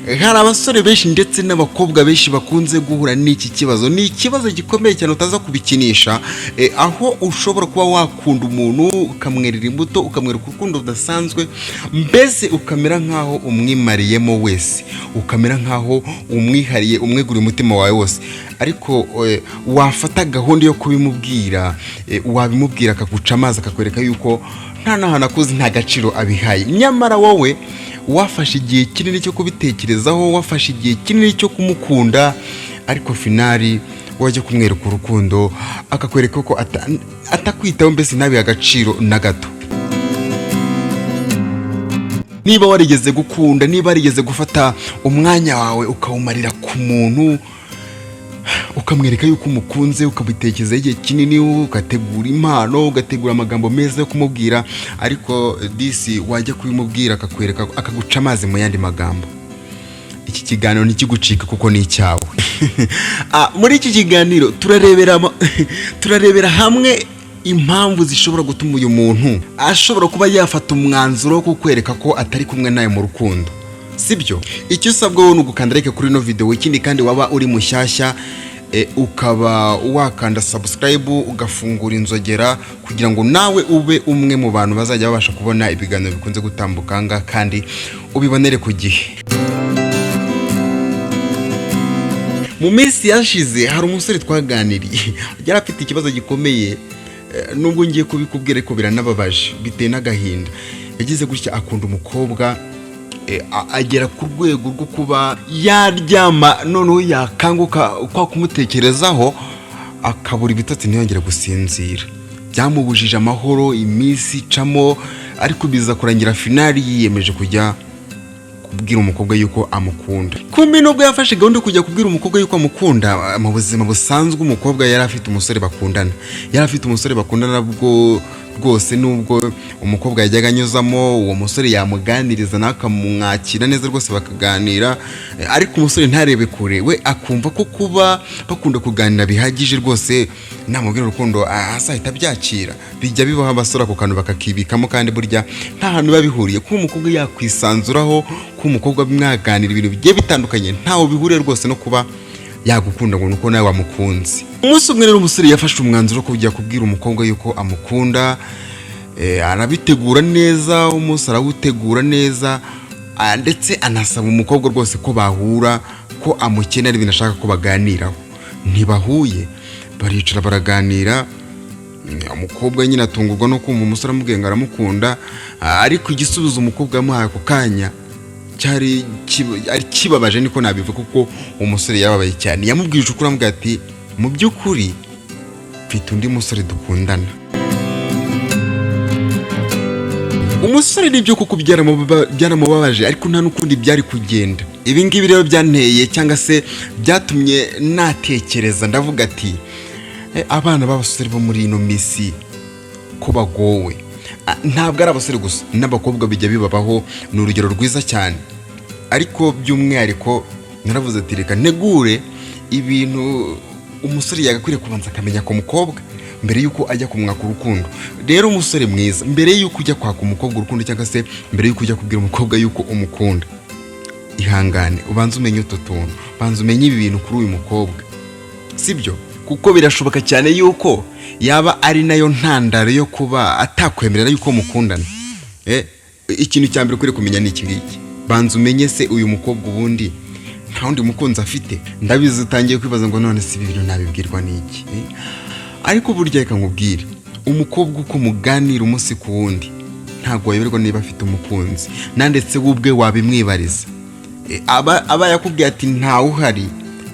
Hari abasore benshi ndetse n'abakobwa benshi bakunze guhura n'iki kibazo. Ni ikibazo gikomeye cyane, utaza kubikinisha, aho ushobora kuba wakunda umuntu, ukamwerera imbuto, ukamwereka urukundo rudasanzwe, mbese ukamera nk'aho umwimariyemo wese, ukamera nk'aho umwihariye, umweguriye umutima wawe wose. Ariko wafata gahunda yo kubimubwira, wabimubwira akaguca amazi, akakwereka yuko nta n'ahantu akuzi, nta gaciro abihaye. Nyamara wowe wafashe igihe kinini cyo kubitekerezaho, wafashe igihe kinini cyo kumukunda, ariko finally wajya kumwereka urukundo akakwereka ko atakwitaho, mbese ntabihe agaciro na gato. Niba warigeze gukunda, niba warigeze gufata umwanya wawe ukawumarira ku muntu, ukamwereka yuko umukunze, ukabitekerezaho igihe kinini, ugategura impano, ugategura amagambo meza yo kumubwira, ariko disi wajya kubimubwira akakwereka, akaguca amazi mu yandi magambo, iki kiganiro ntikigucika kuko ni icyawe. Muri iki kiganiro turarebera hamwe impamvu zishobora gutuma uyu muntu ashobora kuba yafata umwanzuro wo kukwereka ko atari kumwe nawe mu rukundo, sibyo? Icyo usabwa wowe ni ugukanda like kuri ino video. Ikindi kandi, waba uri mushyashya, ukaba wakanda subscribe, ugafungura inzogera kugira ngo nawe ube umwe mu bantu bazajya babasha kubona ibiganiro bikunze gutambuka aha ngaha kandi ubibonere ku gihe. Mu minsi yashize hari umusore twaganiriye, yari afite ikibazo gikomeye. Nubwo ngiye kubikubwira ariko biranababaje, biteye n'agahinda. Yagize gutya akunda umukobwa, agera ku rwego rwo kuba yaryama, noneho yakanguka kwa kumutekerezaho akabura ibitotsi, ntiyongere gusinzira. Byamubujije amahoro, iminsi icamo, ariko biza kurangira finally yiyemeje kujya kubwira umukobwa yuko amukunda. Kumbe nubwo yafashe gahunda yo kujya kubwira umukobwa yuko amukunda, mu buzima busanzwe umukobwa yari afite umusore bakundana, yari afite umusore bakundana bwo rwose. Nubwo umukobwa yajyaga anyuzamo, uwo musore yamuganiriza nawe akamwakira neza rwose, bakaganira, ariko umusore ntarebe kure, we akumva ko kuba bakunda kuganira bihagije rwose, namubwira urukundo azahita abyakira. Bijya bibaho, abasore ako kantu bakakibikamo, kandi burya nta hantu biba bihuriye kuba umukobwa yakwisanzuraho, kuba umukobwa mwaganira ibintu bigiye bitandukanye, ntaho bihuriye rwose no kuba yagukunda ngo nuko nawe wamukunze. Umunsi umwe rero umusore yafashe umwanzuro wo kujya kubwira umukobwa yuko amukunda, arabitegura neza, umunsi arawutegura neza, ndetse anasaba umukobwa rwose ko bahura, ko amukenera, ibintu ashaka ko baganiraho. Ntibahuye, baricara baraganira. Umukobwa nyine atungurwa no kumva umusore amubwiye ngo aramukunda, ariko igisubizo umukobwa yamuhaye ako kanya cyari ari kibabaje, niko nabivuga, kuko umusore yababaye cyane. Yamubwije ukuri, amubwira ati: "Mu by'ukuri mfite undi musore dukundana." Umusore nibyo koko byaramubabaje, ariko nta n'ukundi byari kugenda. Ibi ngibi rero byanteye cyangwa se byatumye natekereza, ndavuga ati: "Abana b'abasore bo muri ino minsi ko bagowe." Ntabwo ari abasore gusa, n'abakobwa bijya bibabaho, ni urugero rwiza cyane. Ariko by'umwihariko naravuze ati: "Reka ntegure ibintu umusore yagakwiriye kubanza akamenya ku mukobwa mbere y'uko ajya kumwaka urukundo." Rero umusore mwiza, mbere y'uko ujya kwaka umukobwa urukundo cyangwa se mbere y'uko ujya kubwira umukobwa y'uko umukunda, ihangane ubanze umenye utu tuntu, banza umenye ibi bintu kuri uyu mukobwa, sibyo? Kuko birashoboka cyane yuko yaba ari nayo ntandaro yo kuba atakwemerera yuko mukundana. Ikintu cya mbere ukwiriye kumenya ni iki ngiki: banza umenye se uyu mukobwa ubundi nta wundi mukunzi afite? Ndabizi utangiye kwibaza ngo: "None si ibi bintu nabibwirwa n'iki?" Ariko burya reka nkubwire, umukobwa uko muganira umunsi ku wundi ntabwo wayoberwa niba afite umukunzi, na ndetse we ubwe wabimwibariza. Aba yakubwiye ati ntawe uhari,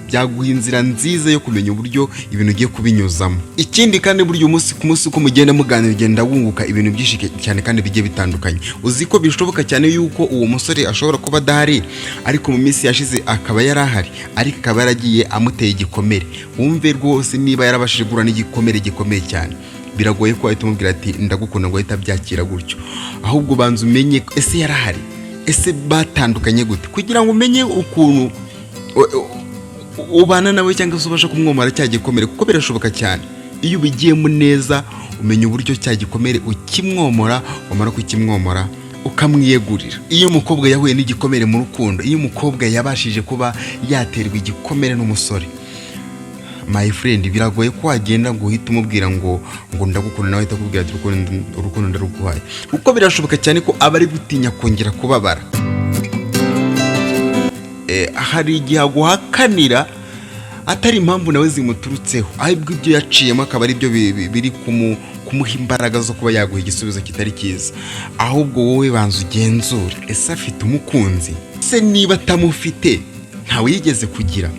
byaguha inzira nziza yo kumenya uburyo ibintu ugiye kubinyuzamo. Ikindi kandi, burya umunsi ku munsi uko mugenda muganira ugenda wunguka ibintu byinshi cyane kandi bigiye bitandukanye. Uzi ko bishoboka cyane yuko uwo musore ashobora kuba adahari, ariko mu minsi yashize akaba yari ahari, ariko akaba yaragiye amuteye igikomere? Wumve rwose, niba yarabashije guhura n'igikomere gikomeye cyane, biragoye ko wahita umubwira ati "Ndagukunda" ngo ahite abyakira gutyo. Ahubwo banza umenye ese yarahari, ese batandukanye gute, kugira ngo umenye ukuntu ubana nawe cyangwa se ubasha kumwomora cya gikomere. Kuko birashoboka cyane, iyo ubigiyemo neza umenya uburyo cya gikomere ukimwomora, wamara kukimwomora Ukamwiyegurira. Iyo umukobwa yahuye n'igikomere mu rukundo, iyo umukobwa yabashije kuba yaterwa igikomere n'umusore, my friend, biragoye ko wagenda ngo uhite umubwira ngo "Ndagukunda", nawe ahita akubwira ati "Urukundo, urukundo ndaruguhaye", kuko birashoboka cyane ko aba ari gutinya kongera kubabara. Hari igihe aguhakanira atari impamvu nawe zimuturutseho, ahubwo ibyo yaciyemo akaba ari byo biri kumuha imbaraga zo kuba yaguha igisubizo kitari cyiza. Ahubwo wowe banza ugenzure: ese afite umukunzi? Se niba atamufite, ntawe yigeze kugira?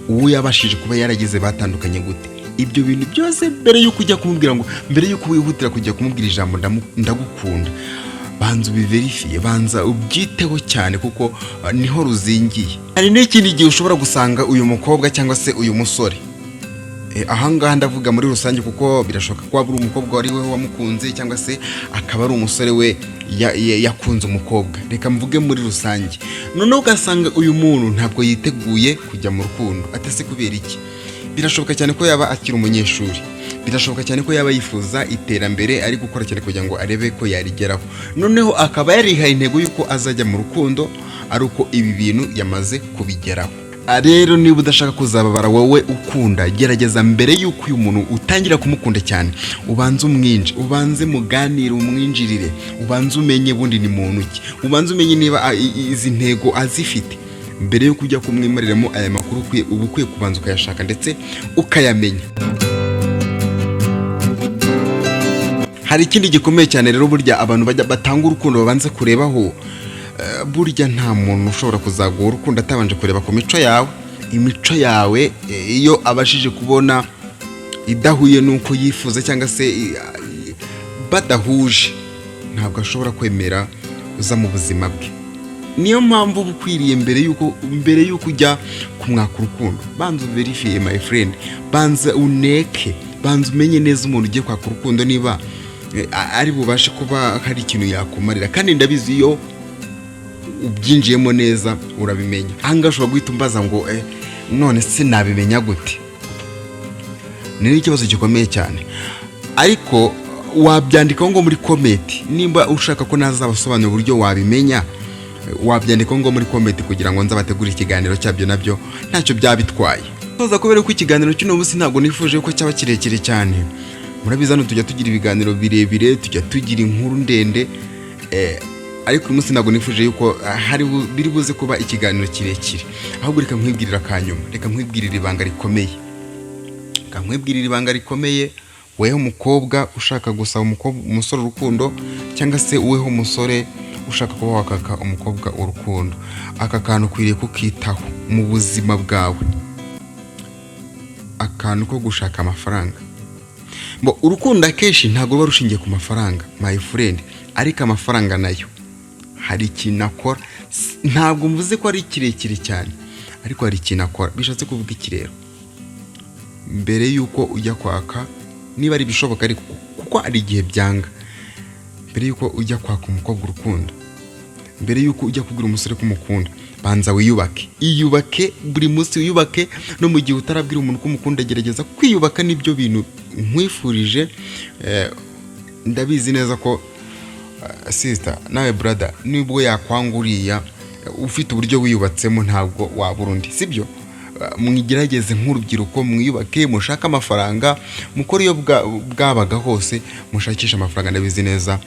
Uwo yabashije kuba yaragize batandukanye gute? Ibyo bintu byose mbere y'uko ujya kumubwira ngo, mbere y'uko wihutira kujya kumubwira ijambo "Ndagukunda", banza ubiverifiye, banza ubyiteho cyane, kuko niho ruzingiye. Hari n'ikindi gihe ushobora gusanga uyu mukobwa cyangwa se uyu musore, ahangaha ndavuga muri rusange, kuko birashoboka ko waba uri umukobwa wari we wamukunze, cyangwa se akaba ari umusore we yakunze umukobwa. Reka mvuge muri rusange. Noneho ugasanga uyu muntu ntabwo yiteguye kujya mu rukundo. Atese kubera iki? Birashoboka cyane ko yaba akiri umunyeshuri, birashoboka cyane ko yaba yifuza iterambere, ari gukora cyane kugira ngo arebe ko yarigeraho, noneho akaba yarihaye intego y'uko azajya mu rukundo ari uko ibi bintu yamaze kubigeraho. Rero niba udashaka kuzababara wowe ukunda, gerageza mbere y'uko uyu muntu utangira kumukunda cyane, ubanze umwinji, ubanze muganire, umwinjirire, ubanze umenye bundi ni muntu ki, ubanze umenye niba izi ntego azifite. Mbere yo kujya kumwimariramo aya makuru, uba ukwiye kubanza ukayashaka ndetse ukayamenya. Hari ikindi gikomeye cyane rero burya abantu bajya batanga urukundo babanza kurebaho. Burya nta muntu ushobora kuzaguha urukundo atabanje kureba ku mico yawe. Imico yawe, iyo abashije kubona idahuye n'uko yifuza cyangwa se badahuje, ntabwo ashobora kwemera uza mu buzima bwe. Niyo mpamvu uba ukwiriye mbere y'uko ujya kumwaka urukundo, banza uverifiye, my friend, banza uneke, banza umenye neza umuntu ugiye kwaka urukundo niba ari bubashe kuba hari ikintu yakumarira. Kandi ndabizi, iyo ubyinjiyemo neza urabimenya. Ahangaha ushobora guhita umbaza ngo "None se nabimenya gute?" Ni ikibazo gikomeye cyane, ariko wabyandikaho ngo muri comment. Nimba ushaka ko nazabasobanurira uburyo wabimenya, wabyandikaho ngo muri comment kugira ngo nzabategure ikiganiro cyabyo, nabyo ntacyo byaba bitwaye. Toza kubera ko ikiganiro cy'uno munsi ntabwo nifuje ko cyaba kirekire cyane. Murabizi, hano tujya tugira ibiganiro birebire, tujya tugira inkuru ndende, ariko uyu munsi ntabwo nifuje yuko biri buze kuba ikiganiro kirekire. Ahubwo reka nkwibwirira akanyuma, reka nkwibwirira ibanga rikomeye, reka nkwibwirira ibanga rikomeye. Weho umukobwa ushaka gusaba umusore urukundo, cyangwa se weho umusore ushaka kuba wakaka umukobwa urukundo, aka kantu ukwiriye kukitaho mu buzima bwawe, akantu ko gushaka amafaranga. Bo urukundo akenshi ntabwo ruba rushingiye ku mafaranga, my friend, ariko amafaranga nayo hari ikintu akora. Ntabwo mvuze ko ari kirekire cyane, ariko hari ikintu akora. Bishatse kuvuga iki rero? Mbere y'uko ujya kwaka, niba ari ibishoboka ariko, kuko hari igihe byanga, mbere y'uko ujya kwaka umukobwa urukundo, mbere y'uko ujya kubwira umusore ko umukunda, banza wiyubake. Iyubake buri munsi, wiyubake no mu gihe utarabwira umuntu ko umukunda. Gerageza kwiyubaka, nibyo bintu nkwifurije. Ndabizi neza ko sister, nawe brother, nubwo yakwanga uriya, ufite uburyo wiyubatsemo ntabwo wabura undi, sibyo? Mwigerageze nk'urubyiruko, mwiyubake, mushake amafaranga, mukore iyo bwabaga hose mushakishe amafaranga. Ndabizi neza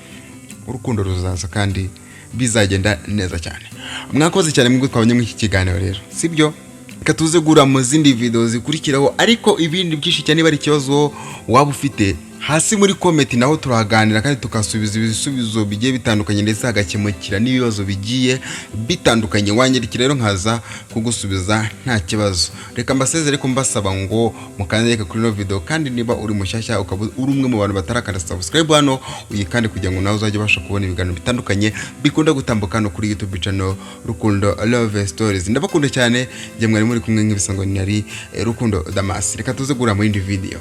urukundo ruzaza kandi bizagenda neza cyane. Mwakoze cyane mwebwe twabonye muri iki kiganiro rero, sibyo? Reka tuze guhura mu zindi video zikurikiraho, ariko ibindi byinshi cyane, niba ari ikibazo waba ufite, hasi muri comment naho turahaganira kandi tukasubiza ibisubizo bigiye bitandukanye, ndetse hagakemukira n'ibibazo bigiye bitandukanye. Wanyandikira rero nkaza kugusubiza, nta kibazo. Reka mbasezere ko mbasaba ngo mukandike kuri ino video, kandi niba uri mushyashya, ukaba uri umwe mu bantu batarakanda subscribe hano, uyikande kugira ngo nawe uzajye ubasha kubona ibiganiro bitandukanye bikunda gutambuka hano kuri YouTube channel Rukundo Love Stories. Ndabakunda cyane. Njye mwari muri kumwe nk'ibisanzwe nari Rukundo Damas. Reka tuze guhura mu yindi video.